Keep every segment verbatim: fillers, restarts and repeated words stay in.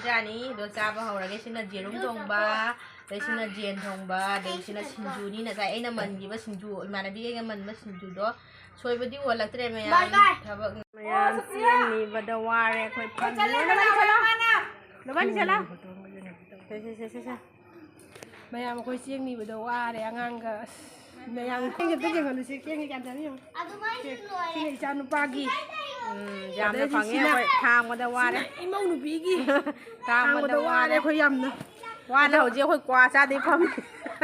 ꯆꯥꯅꯤ, ꯑꯗꯣ ꯆꯥꯕ ꯍꯧꯔꯒꯦ꯫ ꯁꯤꯅ ꯌꯦꯔꯨꯝ ꯊꯣꯡꯕ, ꯑꯗꯩ ꯁꯤꯅ ꯌꯦꯟ ꯊꯣꯡꯕ, ꯑꯗꯩ ꯁꯤꯅ ꯁꯤꯡꯖꯨꯅꯤ꯫ ꯉꯁꯥꯏ ꯑꯩꯅ ꯃꯟꯈꯤꯕ ꯁꯤꯡꯖꯨ, ꯏꯃꯥꯟꯅꯕꯤꯈꯩꯒ ꯃꯟꯕ ꯁꯤꯡꯖꯨꯗꯣ ꯁꯣꯏꯕꯗꯤ ꯑꯣꯜꯂꯛꯇ꯭ꯔꯦ ꯃꯌꯥꯝ꯫ ꯊꯕꯛ ꯃꯌꯥꯝ ꯆꯦꯟꯅꯤꯕꯗ ꯋꯥꯔꯦ ꯑꯩꯈꯣꯏ ꯐꯝꯃꯤ꯫ ꯅꯕꯥꯅꯤ ꯆꯠꯂꯣ꯫ ꯁꯦ, ꯁꯦ, ꯁꯦ, ꯁꯦ, ꯁꯦ꯫ ꯃꯌꯥꯝ ꯑꯩꯈꯣꯏ ꯆꯦꯡꯅꯤꯕꯗ ꯋꯥꯔꯦ ꯑꯉꯥꯡꯒ꯫ ꯑꯁ, ꯃꯌꯥꯝ ꯆꯦꯡꯁꯦ ꯑꯝꯇ ꯌꯦꯡꯍꯜꯂꯨꯁꯦ꯫ ꯆꯦꯡꯁꯦ ꯀꯌꯥꯝ ꯆꯥꯅ ꯌꯦꯡꯉꯨ꯫ ꯁꯦ, ꯁꯤꯅ ꯏꯆꯥ ꯅꯨꯄꯥꯒꯤ꯫ ꯎꯝ, ꯌꯥꯝꯅ ꯑꯗꯩꯗꯤ ꯐꯪꯉꯦ ꯁꯤꯅ, ꯑꯩꯈꯣꯏ ꯊꯥꯡꯕꯗ ꯋꯥꯔꯦ꯫ ꯁꯤꯅ ꯏꯃꯧ ꯅꯨꯄꯤꯒꯤ꯫ ꯊꯥꯡꯕꯗ ꯊꯥꯡꯕꯗ ꯋꯥꯔꯦ ꯋꯥꯔꯦ꯫ ꯑꯩꯈꯣꯏ ꯌꯥꯝꯅ꯫ ꯋꯥꯅ ꯑꯗꯣ ꯍꯧꯖꯤꯛ ꯑꯩꯈꯣꯏ ꯀ꯭ꯋꯥ ꯆꯥꯗꯣꯏ ꯐꯝꯃꯤ꯫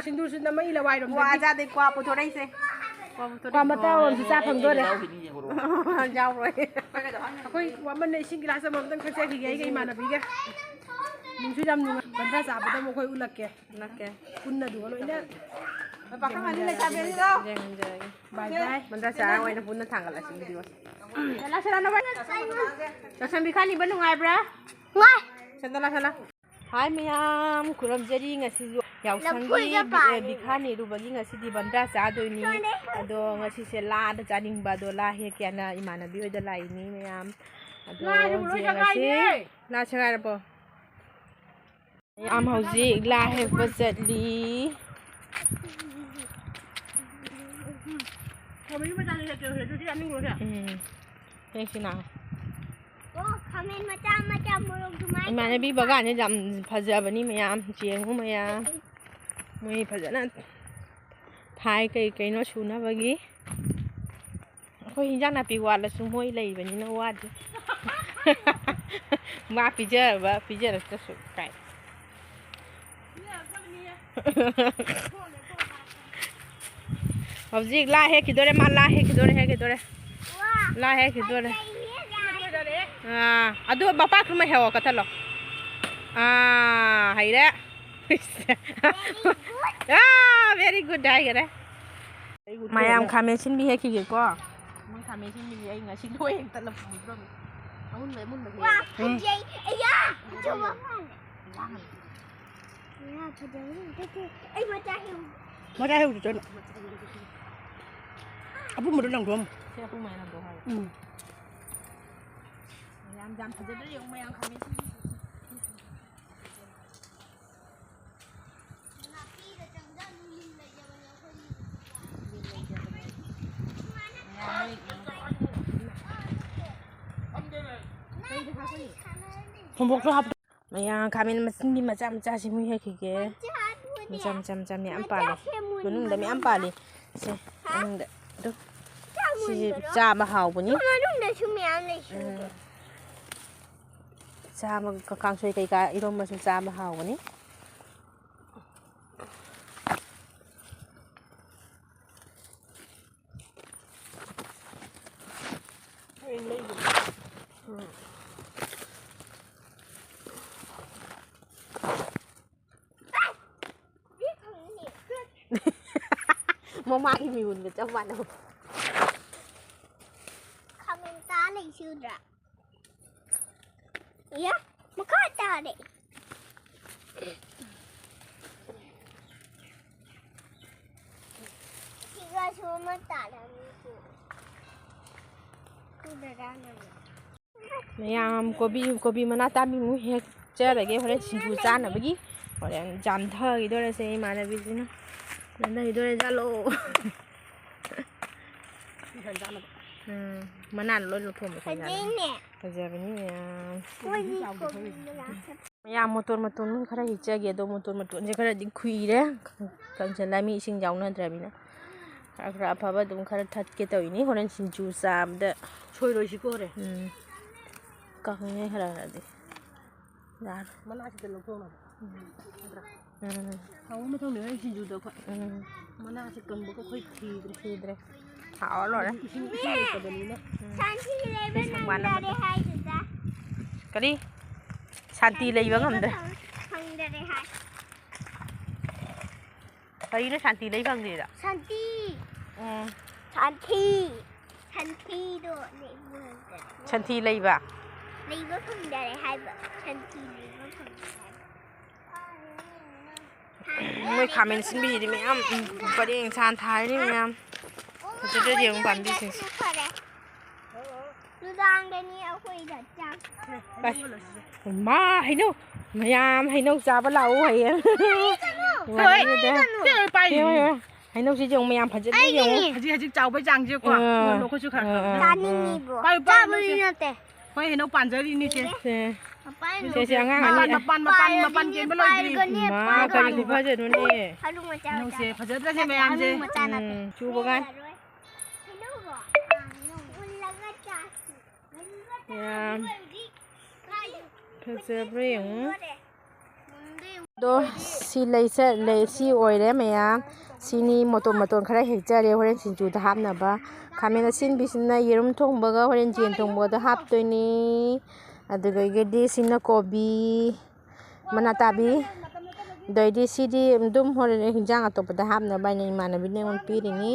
ꯁꯤꯡꯖꯨꯁꯨ ꯅꯝꯃꯛꯏ ꯂꯋꯥꯏꯔꯣꯝꯗꯒꯤ꯫ ꯀ꯭ꯋꯥ ꯆꯥꯗꯣꯏ, ꯀ꯭ꯋꯥ ꯄꯨꯊꯣꯔꯛꯏꯁꯦ꯫ ꯀ꯭ꯋꯥ ꯄꯨꯊꯣꯔꯛꯏ꯫ ꯀ꯭ꯋꯥ ꯃꯇꯥ ꯑꯣꯏꯔꯁꯨ ꯆꯥ ꯐꯪꯗꯣꯔꯦ꯫ ꯌꯥꯎꯔꯣꯏ꯫ ꯑꯩꯈꯣꯏ ꯋꯥꯃꯟꯅ ꯏꯁꯤꯡ ꯒꯤꯂꯥꯁ ꯑꯃꯃꯝꯇꯪ ꯊꯛꯆꯈꯤꯒꯦ ꯑꯩꯒ ꯏꯃꯥꯟꯅꯕꯤꯒ꯫ ꯅꯨꯡꯁꯨ ꯌꯥꯝ ꯅꯨꯡꯉꯥꯏ꯫ ꯕꯟꯗ꯭ꯔꯥ ꯆꯥꯕꯗ ꯑꯃꯨꯛ ꯑꯩꯈꯣꯏ ꯎꯠꯂꯛꯀꯦ꯫ ꯎꯠꯂꯛꯀꯦ꯫ ꯄꯨꯟꯅ ꯑꯗꯨꯒ ꯂꯣꯏꯅ ꯄꯥꯈꯪ ꯑꯅꯤ ꯂꯩꯁꯥꯕꯤ ꯑꯅꯤꯗꯣ꯫ ꯌꯦꯡꯍꯟꯖꯔꯒꯦ꯫ ꯕꯥꯏ ꯕꯥꯏ꯫ ꯕꯟꯗ꯭ꯔꯥ ꯆꯥꯔ ꯑꯣꯏꯅ ꯄꯨꯟꯅ ꯊꯥꯡꯒꯠꯂꯁꯤ ꯚꯤꯗꯤꯑꯣꯁꯦ꯫ ꯆꯠꯂꯣ, ꯆꯠꯂꯣ, ꯅꯕꯥꯅꯤ꯫ ꯌꯥꯎꯁꯪ ꯄꯤꯈꯥ ꯅꯤꯕ ꯅꯨꯡꯉꯥꯏꯕ꯭ꯔꯥ? ꯅꯨꯡꯉꯥꯏ꯫ ꯆꯠꯂꯣ, ꯆꯠꯂꯣ꯫ ꯍꯥꯏ ꯃꯌꯥꯝ, ꯈꯨꯔꯨꯝꯖꯔꯤ꯫ ꯉꯁꯤꯁꯨ ꯌꯥꯎꯁꯪꯒꯤ ꯂꯐꯣꯏꯒ ꯕꯤ-, ꯑꯦ, ꯄꯥꯜꯂꯤ꯫ ꯕꯤꯈꯥ ꯅꯤꯔꯨꯕꯒꯤ ꯉꯁꯤꯗꯤ ꯕꯟꯗ꯭ꯔꯥ ꯆꯥꯗꯣꯏꯅꯤ꯫ ꯆꯥꯅꯤ꯫ ꯑꯗꯣ ꯉꯁꯤꯁꯦ ꯂꯥꯗ ꯆꯥꯅꯤꯡꯕ, ꯑꯗꯣ ꯂꯥ ꯍꯦꯛꯀꯦꯅ ꯏꯃꯥꯟꯅꯕꯤ ꯍꯣꯏꯗ ꯂꯥꯛꯏꯅꯤ ꯃꯌꯥꯝ꯫ ꯑꯗꯣ ꯂꯥꯁꯤꯕꯨ ꯂꯣꯏ ꯌꯦꯡꯉꯁꯤ꯫ ꯁꯪꯒꯥꯏꯅꯦ꯫ ꯂꯥ ꯁꯪꯒꯥꯏꯔꯕꯣ? ꯃꯌꯥꯝ ꯍꯧꯖꯤꯛ ꯂꯥ ꯍꯦꯛꯄ ꯆꯠꯂꯤ꯫ ꯎꯝ꯫ ꯍꯦꯛꯁꯤꯅ꯫ ꯑꯣ, ꯈꯥꯃꯦꯟ ꯃꯆꯥ ꯃꯆꯥ ꯃꯣꯔꯣꯛ ꯑꯗꯨꯃꯥꯏꯅ ꯏꯃꯥꯟꯅꯕꯤ ꯇꯧꯕ꯫ ꯕꯒꯥꯟꯁꯦ ꯌꯥꯝ ꯐꯖꯕꯅꯤ ꯃꯌꯥꯝ, ꯌꯦꯡꯉꯨ ꯃꯌꯥꯝ꯫ ꯃꯣꯏ ꯐꯖꯅ ꯊꯥꯏ ꯀꯩ ꯀꯩꯅꯣ ꯁꯨꯅꯕꯒꯤ꯫ ꯑꯩꯈꯣꯏ ꯍꯤꯟꯖꯥꯡ ꯅꯥꯄꯤ ꯋꯥꯠꯂꯁꯨ ꯃꯣꯏ ꯂꯩꯕꯅꯤꯅ ꯋꯥꯗꯦ꯫ ꯃꯥ ꯄꯤꯖꯕ ꯄꯤꯖꯔꯛꯇ꯭ꯔꯁꯨ ꯀꯥꯏ꯫ ꯍꯧꯖꯤꯛ ꯂꯥ ꯍꯦꯛꯈꯤꯗꯣꯔꯦ, ꯃꯥ ꯂꯥ ꯍꯦꯛꯈꯤꯗꯣꯔꯦ, ꯍꯦꯛꯈꯤꯗꯣꯔꯦ꯫ ꯂꯥ ꯍꯦꯛꯈꯤꯗꯣꯔꯦ꯫ ꯑꯥ, ꯑꯗꯨ ꯃꯄꯥ ꯈꯨꯔꯃ ꯍꯦꯛꯑꯣ, ꯀꯠꯊꯠꯂꯣ꯫ ꯑꯥ, ꯍꯩꯔꯦ꯫ ꯑꯥ, very good ꯍꯥꯏꯈꯔꯦ꯫ ꯃꯌꯥꯝ ꯈꯥꯃꯦꯟ ꯁꯤꯟꯕꯤ ꯍꯦꯛꯈꯤꯒꯦꯀꯣ꯫ ꯃꯣꯏ ꯈꯥꯃꯦꯟ ꯁꯤꯟꯕꯤꯁꯦ ꯑꯩ ꯉꯁꯤ ꯂꯣꯏ ꯍꯦꯛꯇꯠꯂ ꯄꯨꯈ꯭ꯔꯕꯅꯤ꯫ ꯑꯃꯨꯟꯕ, ꯑꯃꯨꯟꯕ ꯋꯥ, ꯍꯦꯛꯑꯦ꯫ ꯐꯖꯩ꯫ ꯑꯩꯌꯥ, ꯑꯆꯧꯕ ꯃꯥꯜꯂꯦ꯫ ꯋꯥ꯫ ꯑꯩꯌꯥ, ꯐꯖꯕ ꯅꯠꯇꯦ꯫ ꯑꯩ ꯃꯆꯥ ꯍꯦꯛꯎ꯫ ꯃꯆꯥ ꯍꯦꯛꯎ ꯆꯠꯂꯣ꯫ ꯑꯄꯨꯝꯕꯗꯣ ꯂꯪꯊꯣꯛꯑꯝꯃꯣ꯫ ꯁꯤ ꯑꯄꯨꯝꯕ ꯍꯦꯛ ꯂꯪꯊꯣꯛ ꯍꯥꯏꯕ꯫ ꯎꯝ꯫ ꯌꯥꯝ, ꯌꯥꯝ ꯐꯖꯗ꯭ꯔꯥ ꯌꯦꯡꯉꯨ ꯃꯌꯥꯝ ꯈꯥꯃꯦꯟ ꯁꯤꯟꯕꯤ꯫ ꯈꯣꯡꯎꯞꯇꯣ ꯍꯥꯞꯄꯨ꯫ ꯃꯌꯥꯝ ꯈꯥꯃꯦꯟ ꯃꯁꯤꯟꯕꯤ ꯃꯆꯥ ꯃꯆꯥꯁꯤ ꯃꯣꯏ ꯍꯦꯛꯈꯤꯒꯦ꯫ ꯃꯆꯥ ꯃꯆꯥ ꯃꯆꯥ ꯃꯌꯥꯝ ꯄꯥꯜꯂꯦ꯫ ꯃꯅꯨꯡꯗ ꯃꯌꯥꯝ ꯄꯥꯜꯂꯤ꯫ ꯁꯦ, ꯃꯅꯨꯡꯗ꯫ ꯑꯗꯨ ꯁꯤꯁꯦ ꯆꯥꯕ ꯍꯥꯎꯕꯅꯤ꯫ ꯃꯅꯨꯡꯗꯁꯨ ꯃꯌꯥꯝ ꯂꯩꯁꯤꯗꯤ꯫ ꯎꯝ꯫ ꯆꯥꯕ ꯀꯥꯡꯁꯣꯏ ꯀꯩꯀꯥ ꯏꯔꯣꯝꯕꯁꯨ ꯆꯥꯕ ꯍꯥꯎꯕꯅꯤ꯫ ꯃꯃꯥꯒꯤ ꯃꯤꯍꯨꯟꯒ ꯆꯞ ꯃꯥꯟꯅꯕ꯫ ꯈꯥꯃꯦꯟ ꯆꯥ ꯂꯩꯁꯤꯗ꯭ꯔꯥ? ꯏꯌꯥ, ꯃꯈꯥ ꯇꯥꯔꯦ꯫ ꯁꯤꯒꯁꯨ ꯑꯃ ꯇꯥꯔꯝꯃꯤ꯫ ꯈꯨꯗꯔꯥ ꯅꯪ꯫ ꯃꯌꯥꯝ ꯀꯣꯕꯤ, ꯀꯣꯕꯤ ꯃꯅꯥ ꯇꯥꯕꯤꯃꯨꯛ ꯍꯦꯛꯆꯔꯒꯦ ꯍꯣꯔꯦꯟ ꯁꯤꯡꯖꯨ ꯆꯥꯅꯕꯒꯤ꯫ ꯍꯣꯔꯦꯟ ꯆꯥꯝꯊꯈꯤꯗꯣꯔꯦꯁꯦ ꯏꯃꯥꯟꯅꯕꯤꯁꯤꯅ꯫ ꯆꯥꯝꯊꯈꯤꯗꯣꯔꯦ, ꯖꯥꯠꯂꯣ꯫ ꯎꯝ, ꯃꯅꯥꯅ ꯂꯣꯏ ꯂꯧꯊꯣꯛꯑꯝꯕ ꯈꯪꯖꯥꯠꯂ꯫ ꯐꯖꯩꯅꯦ꯫ ꯐꯖꯕꯅꯤ ꯃꯌꯥꯝ꯫ ꯃꯣꯏꯒꯤ ꯀꯣꯕꯤ ꯃꯅꯥ ꯃꯌꯥꯝ ꯃꯣꯇꯣꯔ ꯃꯇꯣꯟ ꯈꯔ ꯍꯦꯛꯆꯒꯦ, ꯑꯗꯣ ꯃꯣꯇꯣꯔ ꯃꯇꯣꯟꯁꯦ ꯈꯔꯗꯤ ꯈꯨꯏꯔꯦ꯫ ꯀꯪꯁꯤꯜꯂ ꯃꯤ ꯏꯁꯤꯡ ꯌꯥꯎꯅꯗ꯭ꯔꯕꯅꯤꯅ꯫ ꯈꯔ ꯈꯔ ꯑꯐꯕ ꯑꯗꯨꯝ ꯈꯔ ꯊꯠꯀꯦ ꯇꯧꯔꯤꯅꯤ꯫ ꯍꯣꯔꯦꯟ ꯁꯤꯡꯖꯨ ꯆꯥꯕꯗ ꯁꯣꯏꯔꯣꯏꯁꯤꯀꯣ ꯍꯣꯔꯦꯟ꯫ ꯎꯝ꯫ ꯀꯪꯉꯦ ꯈꯔ ꯈꯔꯗꯤ꯫ ꯌꯥꯔꯦ꯫ ꯃꯅꯥꯁꯤꯗ ꯂꯧꯊꯣꯛꯅꯕ꯫ ꯎꯝ꯫ ꯅꯠꯇ꯭ꯔꯥ? ꯎꯝ꯫ ꯍꯥꯎꯕ ꯑꯃ ꯊꯣꯡꯅꯤ ꯍꯣꯔꯦꯟ ꯁꯤꯡꯖꯨꯗ ꯑꯩꯈꯣꯏ꯫ ꯎꯝ꯫ ꯃꯅꯥꯁꯦ ꯀꯪꯕꯒ ꯑꯩꯈꯣꯏ ꯊꯤꯗ꯭ꯔꯦ꯫ ꯊꯤꯗ꯭ꯔꯦ꯫ ꯍꯥꯎꯔ ꯂꯣꯏꯔꯦ꯫ ꯏꯁꯤꯡ, ꯏꯁꯤꯡ ꯂꯩꯇꯕꯅꯤꯅ꯫ ꯁꯟꯊꯤ ꯂꯩꯕ ꯑꯩꯈꯣꯏ ꯁꯪꯕꯥꯟ ꯑꯃ ꯅꯪꯗꯔꯦ ꯍꯥꯏꯗꯨꯗ꯫ ꯀꯔꯤ? ꯁꯥꯟꯇꯤ ꯂꯩꯕ ꯉꯝꯗ꯭ꯔꯦ꯫ ꯐꯪ-, ꯐꯪꯗꯔꯦ ꯍꯥꯏ꯫ ꯀꯔꯤꯅꯣ ꯁꯥꯟꯇꯤ ꯂꯩ ꯐꯪꯗ꯭ꯔꯤꯗꯣ? ꯁꯥꯟꯇꯤ꯫ ꯎꯝ꯫ ꯁꯥꯟꯇꯤ꯫ ꯁꯥꯟꯇꯤꯗꯣ ꯂꯩꯕ ꯐꯪꯗꯔꯦ꯫ ꯁꯟꯊꯤ ꯂꯩꯕ? ꯂꯩꯕ ꯐꯪꯗꯔꯦ ꯍꯥꯏꯕ꯫ ꯁꯥꯟꯇꯤ ꯂꯩꯕ ꯐꯪꯗꯔꯦ ꯍꯥꯏꯕ꯫ ꯃꯣꯏ ꯈꯥꯃꯦꯟ ꯑꯁꯤꯟꯕꯤꯁꯤꯗꯤ ꯃꯌꯥꯝ, ꯎꯝ, ꯄꯔꯦꯡ ꯁꯥꯟ ꯊꯥꯔꯤꯅꯤ ꯃꯌꯥꯝ꯫ ꯐꯖꯗ꯭ꯔꯗꯤ ꯌꯦꯡꯉꯨ ꯄꯥꯝꯕꯤꯁꯤꯡꯁꯦ꯫ ꯅꯨꯡꯗꯥꯡꯗꯅꯤ ꯑꯩꯈꯣꯏꯗ ꯆꯥꯛ꯫ ꯃꯥ ꯍꯩꯅꯧ ꯃꯌꯥꯝ ꯍꯩꯅꯧ ꯆꯥꯕ ꯂꯥꯛꯎ ꯍꯌꯦꯡ꯫ ꯍꯣꯏ꯫ ꯏꯃꯥꯟꯅꯕꯤꯗ꯫ ꯁꯤ ꯂꯣꯏ ꯄꯥꯏꯔꯤꯅꯤ꯫ ꯍꯣꯏ, ꯍꯣꯏ꯫ ꯍꯩꯅꯧꯁꯤ ꯌꯦꯡꯉꯨ, ꯃꯌꯥꯝ ꯐꯖꯗ꯭ꯔꯥ ꯌꯦꯡꯉꯨ꯫ ꯑꯩꯒꯤꯅꯦ꯫ ꯍꯧꯖꯤꯛ ꯍꯧꯖꯤꯛ ꯆꯥꯎꯕꯩ ꯆꯥꯡꯁꯦꯀꯣ꯫ ꯑꯥ, ꯅꯈꯣꯏꯁꯨ ꯈꯔ ꯈꯔ ꯑꯥ, ꯑꯥ꯫ ꯆꯥꯅꯤꯡꯉꯤꯕꯣ? ꯄꯥꯏꯌꯨ, ꯄꯥꯏꯌꯨ, ꯆꯥꯕꯗꯤ ꯅꯪꯁꯦ꯫ ꯅꯠꯇꯦ꯫ ꯍꯣꯏ, ꯍꯩꯅꯧ ꯄꯥꯟꯖꯔꯤꯅꯤ, ꯏꯆꯦ꯫ ꯁꯦ꯫ ꯃꯄꯥꯟ ꯁꯦ, ꯁꯦ, ꯑꯉꯥꯡ ꯑꯅꯤ꯫ ꯃꯄꯥꯟ, ꯃꯄꯥꯟ, ꯃꯄꯥꯟ ꯄꯥꯏꯔꯒꯅꯦ, ꯀꯦꯟꯕ ꯂꯣꯏꯗ꯭ꯔꯤ꯫ ꯄꯥꯏꯔꯒꯅꯦ, ꯃꯥ, ꯀꯔꯤ ꯄꯥꯏꯔꯒꯅꯦ꯫ ꯈꯨꯐꯖꯅꯣꯅꯦ꯫ ꯍꯩꯅꯧ ꯃꯆꯥ ꯍꯩꯅꯧꯁꯦ ꯃꯆꯥ꯫ ꯐꯖꯗ꯭ꯔꯁꯦ ꯍꯩꯅꯧ ꯃꯌꯥꯝꯁꯦ꯫ ꯃꯆꯥ ꯅꯠꯇꯦ꯫ ꯎꯝ, ꯆꯨꯕꯒ꯫ ꯍꯩꯅꯧꯔꯣ? ꯑꯥ, ꯍꯩꯅꯧ꯫ ꯃꯨꯜꯂꯒ ꯆꯥꯁꯤ꯫ ꯃꯨꯜꯂꯒ ꯆꯥꯁꯤ꯫ ꯌꯥꯝ ꯑꯣꯏꯔꯗꯤ ꯀꯥꯏ? ꯐꯖꯕ꯭ꯔꯥ ꯌꯦꯡꯉꯨ꯫ ꯃꯨꯟꯗꯣꯔꯦ꯫ ꯑꯗꯣ ꯁꯤ ꯂꯩ ꯆꯠ-, ꯂꯩ, ꯁꯤ ꯑꯣꯏꯔꯦ ꯃꯌꯥꯝ꯫ ꯁꯤꯅꯤ ꯃꯇꯣꯟ ꯃꯇꯣꯟ ꯈꯔ ꯍꯦꯛꯆꯔꯦ ꯍꯣꯔꯦꯟ ꯁꯤꯡꯖꯨꯗ ꯍꯥꯞꯅꯕ꯫ ꯈꯥꯃꯦꯟ ꯑꯁꯤꯟꯕꯤꯁꯤꯅ ꯌꯦꯔꯨꯝ ꯊꯣꯡꯕꯒ ꯍꯣꯔꯦꯟ ꯌꯦꯟ ꯊꯣꯡꯕꯗ ꯍꯥꯞꯇꯣꯏꯅꯤ꯫ ꯑꯗꯨꯗꯒꯤꯗꯤ ꯁꯤꯅ ꯀꯣꯕꯤ ꯃꯅꯥ ꯇꯥꯕꯤ꯫ ꯑꯗꯩꯗꯤ ꯁꯤꯗꯤ ꯑꯗꯨꯝ ꯍꯣꯔꯦꯟ ꯍꯤꯟꯖꯥꯡ ꯑꯇꯣꯞꯄꯗ ꯍꯥꯞꯅꯕ ꯍꯥꯏꯅ ꯏꯃꯥꯟꯅꯕꯤꯅ ꯑꯩꯉꯣꯟꯗ ꯄꯤꯔꯤꯅꯤ꯫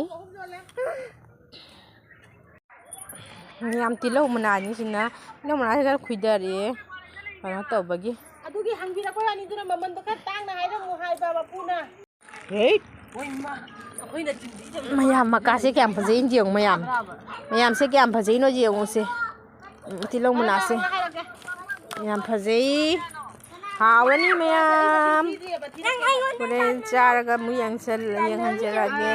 ꯌꯥꯝ ꯇꯤꯜꯍꯧ ꯃꯅꯥꯅꯤꯁꯤꯅ, ꯇꯤꯜꯍꯧ ꯃꯅꯥꯁꯤ ꯈꯔ ꯈꯨꯏꯗꯔꯛꯑꯦ, ꯀꯩꯅꯣ ꯇꯧꯕꯒꯤ꯫ ꯑꯗꯨꯒꯤ ꯍꯪꯕꯤꯔꯛꯄ ꯋꯥꯅꯤꯗꯨꯅ ꯃꯃꯟꯗꯣ ꯈꯔ ꯇꯥꯡꯅ ꯍꯥꯏꯔꯝꯃꯨ ꯍꯥꯏꯕ ꯃꯄꯨꯅ꯫ ꯍꯦ? ꯍꯣꯏ, ꯏꯃꯥ, ꯑꯩꯈꯣꯏꯅ ꯆꯤꯡꯕꯤꯗꯕ꯫ ꯃꯌꯥꯝ ꯃꯀꯥꯁꯦ ꯀꯌꯥꯝ ꯐꯖꯩꯅ ꯌꯦꯡꯉꯨ, ꯃꯌꯥꯝ꯫ ꯃꯌꯥꯝꯁꯦ ꯀꯌꯥꯝ ꯐꯖꯩꯅꯣ ꯌꯦꯡꯉꯨꯁꯦ꯫ ꯎꯝ, ꯇꯤꯜꯍꯧ ꯃꯅꯥꯁꯦ꯫ ꯍꯥꯏꯔꯒꯦ꯫ ꯌꯥꯝ ꯐꯖꯩ꯫ ꯍꯥꯎꯔꯅꯤ ꯃꯌꯥꯝ꯫ ꯍꯣꯔꯦꯟ ꯆꯥꯔꯒ ꯑꯃꯨꯛ ꯌꯦꯡꯁꯜ-, ꯌꯦꯡꯍꯟꯖꯔꯛꯑꯒꯦ꯫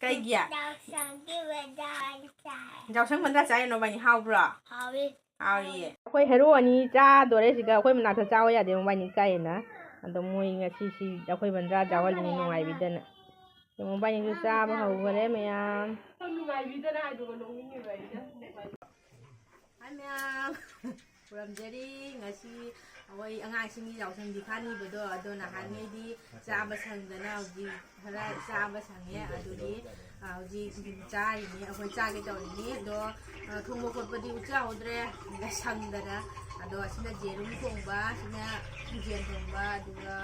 ꯀꯩꯒꯤ? ꯌꯥꯎꯁꯪꯒꯤ ꯕꯦꯗꯥ ꯆꯥꯏ꯫ ꯌꯥꯎꯁꯪ ꯕꯟꯗꯥ ꯆꯥꯏꯔꯣ ꯅꯕꯥꯅꯤ? ꯍꯥꯎꯕ꯭ꯔꯣ? ꯍꯥꯎꯏ꯫ ꯍꯥꯎꯔꯤꯌꯦ꯫ ꯑꯩꯈꯣꯏ ꯍꯦꯔꯣ ꯑꯅꯤ ꯆꯥꯗꯣꯔꯦ ꯁꯤꯗ, ꯑꯩꯈꯣꯏ ꯃꯅꯥꯛꯇ ꯆꯥꯎ ꯌꯥꯗꯦ ꯃꯕꯥꯅꯤ ꯀꯥꯏꯅ꯫ ꯑꯗꯣ ꯃꯣꯏ ꯉꯁꯤ ꯁꯤ ꯑꯩꯈꯣꯏ ꯕꯟꯗꯥ ꯆꯥꯎꯍꯜꯂꯤꯅꯤ ꯅꯨꯡꯉꯥꯏꯕꯤꯗꯅ꯫ ꯃꯕꯥꯅꯤꯁꯨ ꯆꯥꯕ ꯍꯧꯈꯔꯦ ꯃꯌꯥꯝ꯫ ꯅꯨꯡꯉꯥꯏꯕꯤꯗꯅ ꯍꯥꯏꯗꯨꯒ ꯅꯣꯛꯅꯤꯡꯉꯤꯕ ꯑꯩꯅ꯫ ꯍꯥꯏ ꯃꯌꯥꯝ꯫ ꯈꯨꯔꯨꯝꯖꯔꯤ꯫ ꯉꯁꯤ ꯑꯩꯈꯣꯏ ꯑꯉꯥꯡꯁꯤꯡꯒꯤ ꯌꯥꯎꯁꯪꯗꯤ ꯈꯥꯅꯤꯕꯗꯣ, ꯑꯗꯣ ꯅꯍꯥꯟꯉꯩꯗꯤ ꯆꯥꯕ ꯁꯪꯗꯅ ꯍꯧꯖꯤꯛ ꯈꯔ ꯆꯥꯕ ꯁꯪꯉꯦ꯫ ꯑꯗꯨꯒꯤ, ꯑ, ꯍꯧꯖꯤꯛ ꯆꯥꯔꯤꯅꯤ, ꯑꯩꯈꯣꯏ ꯆꯥꯒꯦ ꯇꯧꯔꯤꯅꯤ꯫ ꯑꯗꯣ, ꯑ, ꯊꯣꯡꯕ ꯈꯣꯠꯄꯗꯤ ꯎꯠꯆꯍꯧꯗ꯭ꯔꯦ, ꯁꯪꯗꯅ꯫ ꯑꯗꯣ ꯑꯁꯤꯅ ꯌꯦꯔꯨꯝ ꯊꯣꯡꯕ, ꯁꯤꯅ ꯌꯦꯟ ꯊꯣꯡꯕ, ꯑꯗꯨꯒ,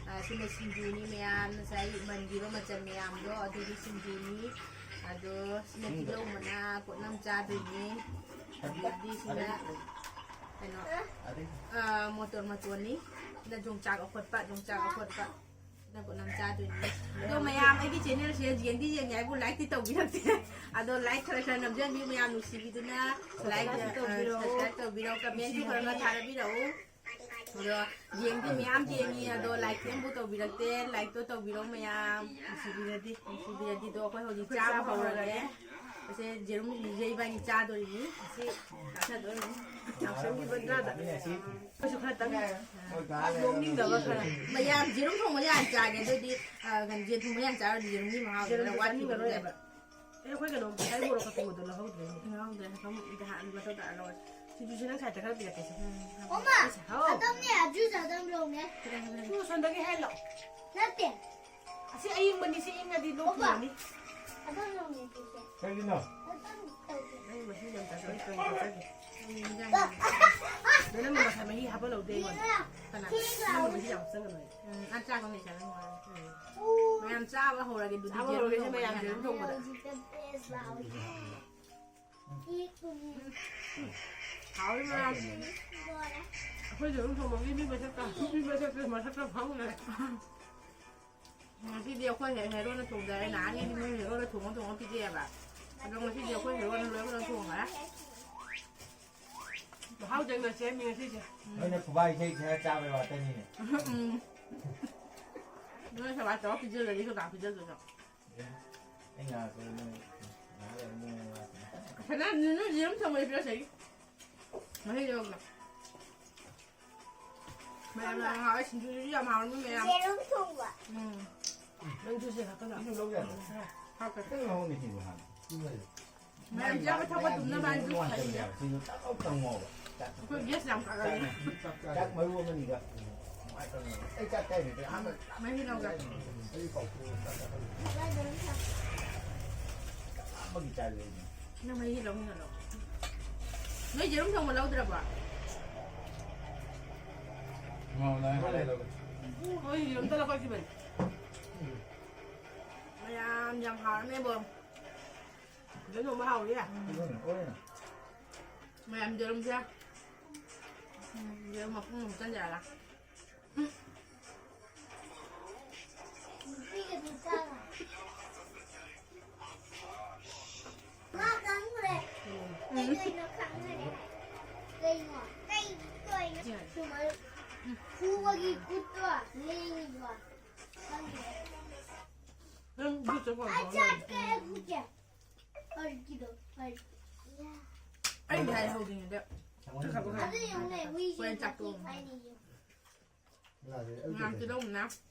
ꯑ, ꯁꯤꯅ ꯁꯤꯡꯖꯨꯅꯤ ꯃꯌꯥꯝ, ꯉꯁꯥꯏ ꯃꯟꯈꯤꯕ ꯃꯆꯜ ꯃꯌꯥꯝꯗꯣ ꯑꯗꯨꯒꯤ ꯁꯤꯡꯖꯨꯅꯤ꯫ ꯑꯗꯣ ꯁꯤꯅ ꯇꯤꯜꯍꯧ ꯃꯅꯥ, ꯄꯣꯠꯅꯝ ꯆꯥꯗꯣꯏꯅꯤ꯫ ꯑꯗꯒꯤ ꯁꯤꯅ ꯀꯩꯅꯣ, ꯑ, ꯃꯣꯇꯣꯔ ꯃꯇꯣꯟꯅꯤ꯫ ꯁꯤꯅ ꯌꯣꯡꯆꯥꯛ ꯑꯐꯨꯠꯄ, ꯌꯣꯡꯆꯥꯛ ꯑꯐꯨꯠꯄ꯫ ꯁꯤꯅ ꯄꯣꯠꯅꯝ ꯆꯥꯗꯣꯏꯅꯤ꯫ ꯑꯗꯣ ꯃꯌꯥꯝ ꯑꯩꯒꯤ channelꯁꯦ ꯌꯦꯡꯗꯤ ꯌꯦꯡꯉꯦ ꯍꯥꯏꯕꯨ likeꯇꯤ ꯇꯧꯕꯤꯔꯛꯇꯦ꯫ ꯑꯗꯣ like ꯈꯔ ꯈꯔ ꯅꯝꯖꯟꯕꯤꯌꯨ ꯃꯌꯥꯝ ꯅꯨꯡꯁꯤꯕꯤꯗꯨꯅ꯫ Like, subscribe ꯑ, ꯇꯧꯕꯤꯔꯛꯑꯣ꯫ Subscribe ꯇꯧꯕꯤꯔꯛꯑꯣ, commentꯁꯨ ꯈꯔ ꯈꯔ ꯊꯥꯔꯛꯄꯤꯔꯛꯎ꯫ ꯑꯗꯣ ꯌꯦꯡꯗꯤ ꯃꯌꯥꯝ ꯌꯦꯡꯉꯤ, ꯑꯗꯣ like ꯑꯃꯕꯨ ꯇꯧꯕꯤꯔꯛꯇꯦ꯫ Likeꯇꯣ ꯇꯧꯕꯤꯔꯣ ꯃꯌꯥꯝ꯫ ꯅꯨꯡꯁꯤꯕꯤꯔꯗꯤ꯫ ꯅꯨꯡꯁꯤꯕꯤꯔꯗꯤꯗꯣ ꯑꯩꯈꯣꯏ ꯍꯧꯖꯤꯛ ꯑꯩꯈꯣꯏ ꯆꯥꯕ ꯆꯥꯕ ꯍꯧꯔꯒꯦ꯫ ꯍꯧꯔꯒꯦ꯫ ꯑꯁꯦ ꯌꯦꯔꯨꯝ ꯂꯤꯁꯦ ꯏꯕꯥꯅꯤ ꯆꯥꯗꯣꯔꯤꯅꯤ꯫ ꯑꯁꯤ ꯆꯥꯊꯗꯣꯔꯤꯅꯤ꯫ ꯌꯥꯎꯁꯪꯒꯤ ꯕꯟꯗ꯭ꯔꯥꯗ꯫ ꯑꯩꯈꯣꯏꯁꯨ ꯈꯔꯇꯪ ꯅꯣꯛꯅꯤꯡꯗꯕ ꯈꯔ꯫ ꯃꯌꯥꯝ ꯌꯦꯔꯨꯝ ꯊꯣꯡꯕ ꯌꯥꯝ ꯆꯥꯒꯦ꯫ ꯑꯗꯨꯗꯤ, ꯑ, ꯀꯩꯅꯣ, ꯌꯦꯟ ꯊꯣꯡꯕ ꯌꯥꯝ ꯆꯥꯔꯗꯤ ꯌꯦꯔꯨꯝꯒꯤ ꯃꯍꯥꯎꯗꯨꯅ ꯌꯦꯔꯨꯝꯗꯣ ꯋꯥꯠꯈꯤꯕꯗꯨꯅꯦꯕ꯫ ꯆꯥꯅꯤꯡꯉꯔꯣꯏꯕ꯫ ꯑꯦ, ꯑꯩꯈꯣꯏ ꯀꯩꯅꯣ, ꯉꯁꯥꯏ ꯃꯣꯔꯣꯛ ꯑꯀꯪꯕꯗꯣ ꯂꯧꯍꯧꯗ꯭ꯔꯦꯅꯦ꯫ ꯂꯧꯍꯧꯗ꯭ꯔꯦ꯫ ꯍꯥꯟꯅ ꯃꯊꯛꯇ ꯑꯔꯣꯏ꯫ ꯁꯤꯡꯖꯨꯁꯦ ꯅꯪ ꯁꯥꯏꯠꯇ ꯈꯔ ꯄꯤꯔꯛꯀꯦꯁꯦ꯫ ꯎꯝ꯫ ꯑꯣꯃꯥ! ꯍꯥꯎ꯫ ꯑꯗꯝꯅꯦ, ꯑꯗꯨꯁꯨ ꯑꯗꯝ ꯂꯧꯅꯦ꯫ ꯄꯤꯔꯛꯀꯦ, ꯄꯤꯔꯛꯀꯦ꯫ ꯁꯣꯝꯗꯒꯤ ꯍꯦꯛ ꯂꯧ꯫ ꯅꯠꯇꯦ꯫ ꯑꯁꯤ ꯑꯌꯤꯡꯕꯅꯤ, ꯁꯤ ꯏꯪꯉꯗꯤ ꯂꯣꯛ ꯑꯣꯄꯥ꯫ ꯊꯨꯡꯉꯅꯤ꯫ ꯑꯗꯝ ꯂꯧꯅꯦ, ꯁꯤꯁꯦ꯫ ꯀꯩꯒꯤꯅꯣ? ꯑꯗꯝ ꯇꯧꯗꯦ꯫ ꯑꯩ ꯃꯍꯤ ꯌꯥꯝ ꯆꯥꯖꯩ, ꯑꯩ ꯀꯔꯤ ꯆꯥꯖꯒꯦ? ꯎꯝ, ꯏꯟꯖꯥꯡ ꯌꯥꯝ ꯆꯥꯖꯩ꯫ ꯅꯪ ꯃꯁꯥ ꯃꯍꯤ ꯍꯥꯞꯄ ꯂꯧꯗꯦ ꯑꯩꯉꯣꯟꯗ꯫ ꯀꯅꯥ? ꯊꯦꯡꯉꯦ꯫ ꯅꯪ ꯃꯍꯤ ꯌꯥꯝ ꯍꯥꯞꯆꯟꯒꯅꯨ꯫ ꯎꯝ, ꯑ, ꯆꯥꯛ ꯑꯃ ꯂꯩꯖꯔꯝꯃꯣ꯫ ꯎꯝ꯫ ꯃꯌꯥꯝ ꯆꯥꯕ ꯍꯧꯔꯒꯦ ꯑꯗꯨꯗꯤ, ꯆꯥꯕ ꯌꯦꯔꯨꯝ ꯍꯧꯔꯒꯦ, ꯁꯤ ꯊꯣꯡꯕ ꯃꯌꯥꯝ ꯍꯥꯟꯅ꯫ ꯌꯦꯔꯨꯝ ꯊꯣꯡꯕꯗ꯫ ꯍꯥꯎꯋꯤ ꯃꯌꯥꯝ꯫ ꯑꯩꯈꯣꯏ ꯌꯦꯔꯨꯝ ꯊꯣꯡꯕꯒꯤ ꯃꯤ ꯃꯊꯛꯇ, ꯃꯤ ꯃꯊꯛꯇ, ꯃꯊꯛꯇ ꯐꯝꯈ꯭ꯔꯦ꯫ ꯉꯁꯤꯗꯤ ꯑꯩꯈꯣꯏ ꯍꯦ-, ꯍꯦꯔꯣꯅ ꯊꯣꯡꯖꯔꯦ꯫ ꯅꯍꯥꯟꯉꯩꯗꯤ ꯃꯣꯏ ꯍꯦꯔꯣꯅ ꯊꯣꯡꯉ ꯊꯣꯡꯉ ꯄꯤꯖꯩꯑꯕ꯫ ꯑꯗꯣ ꯉꯁꯤꯗꯤ ꯑꯩꯈꯣꯏ ꯍꯦꯔꯣꯅ ꯂꯣꯏ ꯂꯣꯏ ꯊꯣꯡꯈ꯭ꯔꯦ꯫ ꯃꯍꯥꯎ ꯇꯪꯅ ꯁꯦꯝꯃꯤ ꯉꯁꯤꯁꯦ꯫ ꯅꯣꯏꯅ ꯈꯨꯕꯥꯛ ꯏꯊꯩ ꯊꯩꯔ ꯆꯥꯕꯩ ꯋꯥꯇꯅꯤꯅꯦ꯫ ꯎꯝ꯫ ꯅꯣꯏ ꯁꯦꯕꯥ ꯇꯧꯔ ꯄꯤꯖꯗ꯭ꯔꯗꯤ ꯀꯅꯥ ꯄꯤꯖꯗꯣꯏꯅꯣ? ꯑꯦ, ꯑꯩ ꯉꯥꯏꯍꯥꯛ ꯂꯩꯔ ꯅꯣꯏ, ꯉꯥꯏꯍꯥꯛ ꯂꯩꯔ ꯅꯣꯏ ꯉꯥꯏꯍꯥꯛ ꯂꯩꯔ꯫ ꯁꯅꯥ, ꯅꯣꯏ ꯌꯦꯔꯨꯝ ꯊꯣꯡꯕꯗꯤ ꯄꯤꯔꯛꯑꯣ ꯁꯦ꯫ ꯃꯍꯤ ꯌꯥꯎꯕ꯭ꯔꯥ? ꯃꯌꯥꯝꯅ ꯉꯥꯏꯍꯥꯛ ꯁꯤꯡꯖꯨꯗꯨꯁꯨ ꯌꯥꯝ ꯍꯥꯎꯔꯝꯃꯤ ꯃꯌꯥꯝ꯫ ꯌꯦꯔꯨꯝ ꯊꯣꯡꯕ꯫ ꯎꯝ꯫ ꯅꯪ ꯖꯨꯁꯁꯦ ꯍꯥꯞꯀꯠꯂꯣ꯫ ꯏꯁꯤꯡ ꯂꯧ ꯌꯥꯗ꯭ꯔꯣ? ꯍꯥꯞꯀꯦ꯫ ꯅꯪ ꯂꯧꯍꯧꯅꯦ ꯏꯁꯤꯡꯗꯣ ꯍꯥꯟꯅ꯫ ꯃꯌꯥꯝ ꯆꯥꯕ ꯊꯛꯄ ꯇꯨꯝꯅꯕ ꯍꯥꯏꯅ ꯖꯨꯁ ꯊꯛꯏꯅꯦ꯫ ꯏꯁꯤꯡꯗꯣ ꯇꯞ ꯇꯞ ꯀꯪꯉꯣꯕ꯫ ꯑꯩꯈꯣꯏ ꯒ꯭ꯌꯥꯁ ꯌꯥꯝ ꯀꯥꯒꯜꯂꯦ꯫ ꯆꯥꯛ ꯃꯔꯨ ꯑꯃꯅꯤꯒ꯫ ꯑꯩ ꯆꯥꯛ ꯆꯥꯏꯉꯩꯗ ꯑꯍꯥꯟꯕ ꯃꯍꯤ ꯂꯧꯒꯦ꯫ ꯑꯩ ꯀꯥꯎꯊꯣꯛꯑꯒ ꯆꯥꯛ ꯆꯥꯕ꯫ ꯆꯥꯛ ꯂꯥꯝꯕꯒꯤ ꯆꯥꯏ ꯂꯩꯅꯦ꯫ ꯅꯪ ꯃꯍꯤ ꯂꯧ, ꯃꯍꯤ ꯂꯧ꯫ ꯅꯣꯏ ꯌꯦꯔꯨꯝ ꯊꯣꯡꯕ ꯂꯧꯗ꯭ꯔꯕꯣ? ꯉꯥꯎ ꯂꯥꯛꯑꯦ, ꯉꯥꯎ ꯂꯥꯛꯑꯦ꯫ ꯍꯣꯏ, ꯌꯦꯔꯨꯝ ꯑꯝꯇ ꯂꯧꯈꯠꯈꯤꯕꯅꯤ꯫ ꯃꯌꯥꯝ ꯌꯥꯝ ꯍꯥꯎꯔꯝꯃꯦꯕꯣ꯫ ꯌꯦꯔꯨꯝ ꯊꯣꯡꯕ ꯍꯥꯎꯔꯤꯌꯦ꯫ ꯎꯝ, ꯍꯣꯏ꯫ ꯃꯌꯥꯝ ꯌꯦꯔꯨꯝꯁꯦ꯫ ꯎꯝ, ꯌꯦꯔꯨꯝ ꯃꯄꯨꯝ ꯑꯃ ꯍꯥꯞꯆꯤꯟꯖꯔꯒ꯫ ꯃꯥ ꯈꯪꯈ꯭ꯔꯦ꯫ ꯎꯝ꯫ ꯀꯩ ꯀꯩꯅꯣ ꯈꯪꯈ꯭ꯔꯦ꯫ ꯀꯩꯅꯣ? ꯀꯩ ꯀꯩꯅꯣ? ꯁꯨꯃꯥꯏꯅ ꯈꯨꯠꯇꯣ ꯂꯦꯡꯉꯤꯕꯣ? ꯈꯪꯗꯦ꯫ ꯅꯪ ꯕꯨꯠ ꯆꯠꯄ ꯑꯩ ꯍꯧꯔꯕ? ꯆꯠꯀꯦ, ꯈꯨꯠꯁꯦ꯫ ꯍꯧꯖꯤꯛꯀꯤꯗꯣ, ꯍꯧꯖꯤꯛ꯫ ꯑꯩ ꯉꯁꯥꯏ ꯍꯧꯗ꯭ꯔꯤꯉꯩꯗ ꯆꯠꯈ꯭ꯔꯕ ꯈꯪꯗꯦ꯫ ꯑꯗꯨ ꯌꯦꯡꯉꯨꯅꯦ, ꯍꯨꯏꯁꯦ ꯍꯣꯔꯦꯟ ꯆꯥꯛ ꯇꯣꯛꯑꯒ꯫ ꯍꯥꯏꯅꯩꯌꯦ꯫ ꯉꯔꯥꯡ ꯇꯤꯜꯍꯧ ꯃꯅꯥ꯫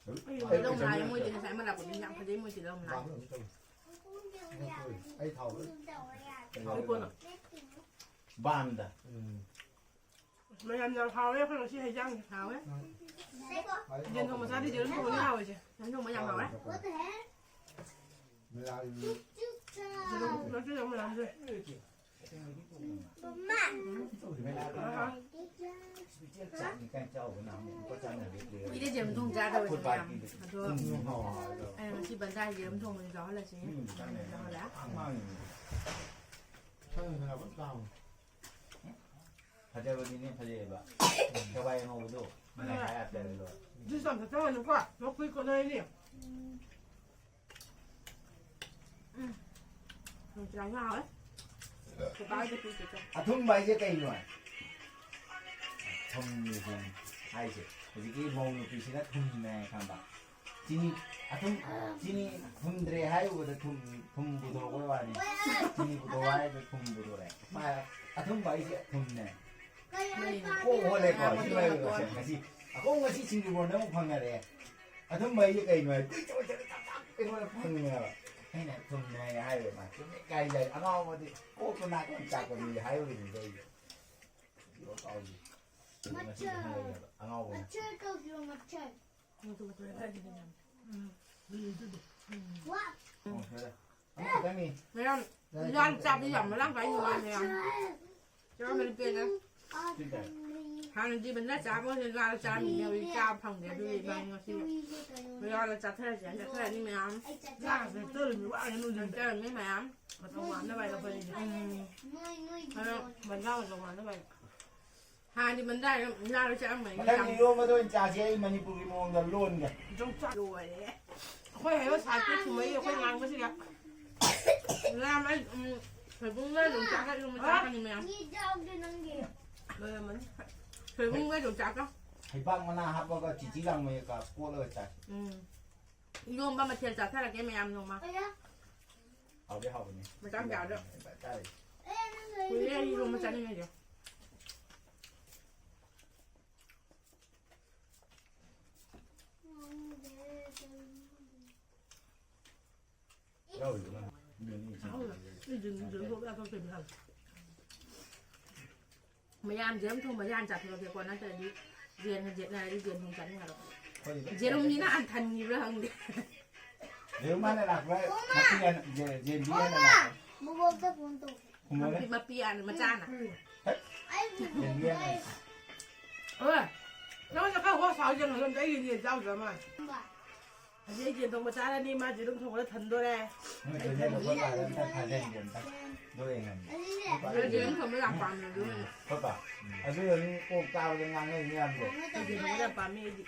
ꯑꯩ ꯇꯤꯜꯍꯧ ꯃꯅꯥ ꯍꯥꯏꯌꯦ, ꯃꯣꯏꯗꯤ ꯉꯁꯥꯏ ꯑꯃ ꯂꯥꯛꯄꯗꯨꯅ ꯌꯥꯝ ꯐꯖꯩ, ꯃꯣꯏ ꯇꯤꯜꯍꯧ ꯃꯅꯥ꯫ ꯑꯩ ꯊꯥꯎ ꯂꯣꯏ꯫ ꯊꯥꯎ ꯂꯣꯏ꯫ ꯕꯥꯝꯗ꯫ ꯎꯝ꯫ ꯃꯌꯥꯝ ꯌꯥꯝ ꯍꯥꯎꯋꯦ, ꯑꯩꯈꯣꯏ ꯉꯁꯤ ꯍꯩꯖꯥꯡꯁꯦ ꯍꯥꯎꯋꯦ꯫ ꯌꯦꯟ ꯊꯣꯡꯕ ꯆꯥꯗ꯭ꯔꯤ, ꯌꯦꯔꯨꯝ ꯊꯣꯡꯕꯅ ꯍꯥꯎꯋꯤꯁꯦ꯫ ꯌꯦꯔꯨꯝ ꯊꯣꯡꯕ ꯌꯥꯝ ꯍꯥꯎꯋꯦ꯫ ꯃꯌꯥꯝ ꯌꯦꯔꯨꯝ, ꯃꯌꯥꯝ ꯌꯦꯔꯨꯝ꯫ ꯃꯃꯥ꯫ ꯑꯍꯥ꯫ ꯀꯨꯏꯔꯦ ꯌꯦꯔꯨꯝ ꯊꯣꯡ ꯆꯥꯗꯕꯁꯦ ꯃꯌꯥꯝ꯫ ꯑꯗꯣ ꯑꯩꯅ ꯉꯁꯤ ꯕꯟꯗꯥ ꯌꯦꯔꯨꯝ ꯊꯣꯡꯕꯁꯦ ꯆꯥꯎꯍꯜꯂꯁꯤꯅꯦ꯫ ꯆꯥꯎꯍꯜꯂꯦ꯫ ꯐꯖꯕꯗꯤꯅꯦ ꯐꯖꯩꯑꯕ꯫ ꯁꯦꯋꯥꯏ ꯑꯉꯧꯕꯗꯣ ꯃꯅꯥ ꯈꯥ ꯍꯥꯞꯆꯔ ꯂꯣꯏꯔꯦ꯫ ꯖꯨꯁ ꯑꯝꯇ ꯊꯛꯑꯅꯨꯀꯣ, ꯂꯣꯛ ꯈꯨꯏ ꯀꯣꯟꯅꯔꯅꯤ꯫ ꯎꯝ꯫ ꯌꯥꯝ ꯍꯥꯎꯋꯦ꯫ ꯀꯀꯥ ꯍꯣꯏꯗ ꯄꯨꯔꯛꯀꯦ꯫ ꯑꯊꯨꯝꯕ ꯍꯥꯏꯁꯦ ꯀꯩꯅꯣ? ꯑꯊꯨꯝ ꯍꯥꯏꯁꯦ ꯍꯧꯖꯤꯛꯀꯤ ꯃꯧ ꯅꯨꯄꯤꯁꯤꯅ ꯊꯨꯝꯃꯦ ꯈꯪꯕ꯫ ꯆꯤꯅꯤ ꯑꯊꯨꯝ, ꯆꯤꯅꯤ ꯊꯨꯝꯗ꯭ꯔꯦ ꯍꯥꯏꯔꯨꯕꯗ ꯊꯨꯝ, ꯊꯨꯝ ꯄꯨꯊꯣꯔꯛꯄꯩ ꯋꯥꯅꯤ꯫ ꯆꯤꯅꯤ ꯄꯨꯊꯣꯔꯛꯑꯣ ꯍꯥꯏꯔꯗꯤ ꯊꯨꯝ ꯄꯨꯊꯣꯔꯛꯑꯦ꯫ ꯃꯥ ꯑꯊꯨꯝꯕ ꯍꯥꯏꯁꯦ ꯊꯨꯝꯅꯦ꯫ ꯀꯣꯛ ꯍꯣꯜꯂꯦꯀꯣ, ꯁꯤ ꯃꯌꯥꯝꯁꯦ꯫ ꯉꯁꯤ ꯑꯩꯈꯣꯏ ꯉꯁꯤ ꯁꯤꯡꯖꯨꯕꯣꯟꯗ ꯑꯃꯨꯛ ꯐꯪꯅꯔꯦ꯫ ꯑꯊꯨꯝꯕ ꯍꯥꯏꯁꯦ ꯀꯩꯅꯣ ꯍꯥꯏ, ꯀꯨꯏ ꯆꯠꯄ ꯆꯥꯛ ꯆꯥꯛ ꯀꯩꯅꯣꯗ ꯐꯪꯉꯦꯕ꯫ ꯑꯩꯅ ꯊꯨꯝꯅꯦ ꯍꯥꯏꯔꯦ, ꯃꯥ ꯆꯨꯝꯃꯦ ꯀꯥꯏ ꯍꯥꯏ, ꯑꯉꯥꯎꯕꯗꯤ ꯀꯣꯛꯇꯣ ꯅꯥꯀꯣꯡ ꯆꯥꯛꯄꯅꯤ ꯍꯥꯏꯔꯨꯔꯤꯅꯤꯗ ꯑꯩꯁꯦ꯫ ꯀꯥꯎꯗꯦ꯫ ꯉꯁꯤ ꯃꯆꯥ꯫ ꯍꯜꯂꯛꯑꯦꯕ, ꯑꯉꯥꯎꯕꯅ꯫ ꯃꯆꯥ ꯀꯧꯕꯤꯌꯣ, ꯃꯆꯥ꯫ ꯎꯝ꯫ ꯋꯥ꯫ ꯑꯣ, ꯐꯔꯦ꯫ ꯑꯃꯈꯛꯇꯪꯅꯤ꯫ ꯃꯌꯥꯝ ꯌꯥꯝ ꯆꯥꯕ ꯌꯥꯝ ꯃꯔꯥꯡ ꯀꯥꯏꯅ ꯅꯨꯡꯉꯥꯏ ꯃꯌꯥꯝ꯫ ꯆꯥꯕꯗꯤ ꯄꯦꯜꯂꯦ꯫ ꯁꯤ ꯇꯥꯏ꯫ ꯍꯥꯟꯅꯗꯤ ꯕꯟꯗꯥ ꯆꯥꯕ ꯍꯧꯖꯤꯛ ꯉꯥ ꯆꯥꯔꯝꯃꯤꯅꯦ, ꯍꯧꯖꯤꯛ ꯆꯥꯕ ꯐꯪꯗꯦ꯫ ꯑꯗꯨꯒꯤ ꯏꯕꯥꯅꯤ ꯉꯁꯤ ꯕꯟꯗꯥꯗ ꯆꯥꯊꯔꯁꯦ꯫ ꯆꯥꯊꯔꯅꯤ ꯃꯌꯥꯝ꯫ ꯉꯥ ꯆꯥꯊꯔꯝꯃꯤ ꯋꯥꯅ ꯅꯨꯡꯊꯤꯟ꯫ ꯆꯥꯊꯔꯝꯃꯤ ꯃꯌꯥꯝ꯫ ꯃꯇꯧ ꯃꯥꯟꯅꯕ ꯍꯥꯏꯗꯣ ꯑꯩꯈꯣꯏꯗꯤ꯫ ꯎꯝ꯫ ꯑꯗꯣ ꯕꯟꯗꯥ ꯃꯇꯧ ꯃꯥꯟꯅꯕ ꯍꯥꯏꯗꯣ꯫ ꯍꯥꯟꯅꯗꯤ ꯕꯟꯗꯥ ꯉꯥ ꯆꯥꯔꯝꯕꯅꯤ꯫ ꯃꯊꯪ ꯏꯔꯣꯝꯕꯗ ꯑꯣꯏꯅ ꯆꯥꯁꯦ, ꯑꯩ ꯃꯅꯤꯄꯨꯔꯒꯤ ꯃꯑꯣꯡꯗ ꯂꯣꯟꯒ꯫ ꯌꯣꯡꯆꯥꯛ ꯂꯣꯏꯔꯦ꯫ ꯑꯩꯈꯣꯏ ꯍꯦꯔꯣ ꯁꯥꯏꯠꯇ ꯊꯨꯝꯃꯛꯏ ꯑꯩꯈꯣꯏ ꯉꯥꯡꯕꯁꯤꯒ꯫ ꯂꯥꯝꯃꯦ, ꯎꯝ, ꯁꯣꯏꯕꯨꯝꯒ ꯌꯣꯡꯆꯥꯛꯀ ꯏꯔꯣꯝꯕ ꯆꯥꯔꯛꯀꯅꯤ ꯃꯌꯥꯝ꯫ ꯃꯤ ꯌꯥꯎꯗꯦ ꯅꯪꯒꯤ꯫ ꯂꯣꯏꯔꯝꯃꯅꯤ꯫ ꯁꯣꯏꯕꯨꯝꯒ ꯌꯣꯡꯆꯥꯛꯀ꯫ ꯍꯩꯕꯥꯛ ꯃꯅꯥ ꯍꯥꯞꯄꯒ ꯆꯤꯆꯤ ꯂꯥꯡꯃꯩꯒ ꯀꯣꯠꯂꯒ ꯆꯥꯏ꯫ ꯎꯝ꯫ ꯏꯔꯣꯝꯕ ꯃꯊꯦꯜ ꯆꯥꯊꯔꯛꯀꯦ ꯃꯌꯥꯝ ꯅꯣꯡꯃ꯫ ꯍꯥꯎꯗꯤ ꯍꯥꯎꯕꯅꯤ꯫ ꯃꯇꯥꯡ ꯆꯥꯗ꯫ ꯆꯥꯔꯦ꯫ ꯀꯨꯏꯔꯦ ꯑꯩ ꯏꯔꯣꯝꯕ ꯆꯥꯅꯤꯡꯉꯤꯁꯦ꯫ ꯌꯥꯎꯔꯤꯗꯨꯅ ꯃꯤ ꯑꯅꯤ ꯆꯪꯉꯦ꯫ ꯃꯌꯥꯝꯁꯦ ꯑꯗꯨꯝ ꯊꯣꯡꯕ ꯌꯥꯝ ꯆꯥꯊꯣꯛꯑꯒꯦꯀꯣ, ꯅꯠꯇ꯭ꯔꯗꯤ ꯌꯦꯟꯒ ꯌꯦꯠꯅꯔꯗꯤ ꯌꯦꯟ ꯊꯣꯡ ꯆꯥꯅꯤꯡꯉꯔꯣꯏ꯫ ꯑꯩꯈꯣꯏꯗꯤ ꯌꯦꯔꯨꯝꯁꯤꯅ ꯍꯟꯊꯟꯈꯤꯕ꯭ꯔꯥ ꯈꯪꯗꯦ꯫ ꯌꯦꯔꯨꯝ ꯍꯥꯟꯅ ꯂꯥꯛꯄ꯭ꯔꯥ? ꯃꯄꯤ ꯍꯥꯟꯅ, ꯌꯦ-, ꯌꯦꯟꯕꯤ ꯍꯥꯟꯅ ꯂꯥꯛꯄ꯭ꯔꯥ? ꯃꯕꯣꯛꯇ ꯐꯣꯟ ꯇꯧ꯫ ꯈꯨꯝꯃꯣꯅꯦ꯫ ꯃꯄꯤ, ꯃꯄꯤ ꯍꯥꯟꯅ, ꯃꯆꯥꯅ꯫ ꯍꯦꯛ꯫ ꯑꯩ ꯌꯦꯟꯕꯤ ꯍꯥꯟꯅ꯫ ꯍꯣꯏ꯫ ꯅꯪ ꯆꯠꯈ꯭ꯔ ꯍꯣꯁ ꯍꯥꯎ ꯌꯦꯡꯉꯣ, ꯑꯩꯒꯤ ꯌꯦꯟ ꯆꯥꯎꯗ꯭ꯔ ꯃꯥ꯫ ꯈꯨꯝꯕ꯫ ꯍꯧꯖꯤꯛ ꯑꯩ ꯌꯦꯟ ꯊꯣꯡꯕ ꯆꯥꯔꯅꯤ, ꯃꯥ ꯌꯦꯔꯨꯝ ꯊꯣꯡꯕꯗ ꯊꯟꯗꯣꯔꯦ꯫ ꯅꯣꯏ ꯑꯩ ꯆꯦꯅꯦꯜ ꯊꯟꯗ꯭ꯔꯤ꯫ ꯈꯣꯠꯄ ꯑꯝꯇ ꯊꯥꯖꯟꯒꯦ ꯑꯝꯇ꯫ ꯑꯗꯨꯒ ꯌꯦꯡꯍꯟꯒꯦ꯫ ꯑꯗꯨꯅꯦ꯫ ꯑꯩ ꯌꯦꯔꯨꯝ ꯊꯣꯡꯕ ꯌꯥꯝ ꯄꯥꯝꯃꯦ, ꯑꯗꯨꯅꯅꯦ꯫ ꯈꯣꯠꯄ꯫ ꯎꯝ꯫ ꯑꯗꯨ ꯑꯣꯏꯔꯗꯤ ꯑꯣꯛ ꯆꯥꯕꯗ ꯉꯥꯡꯅꯩ ꯃꯌꯥꯝꯗꯣ꯫ ꯑꯩ ꯌꯦꯟ ꯊꯣꯡꯕ ꯌꯥꯝ ꯄꯥꯝꯃꯦ ꯑꯩꯗꯤ꯫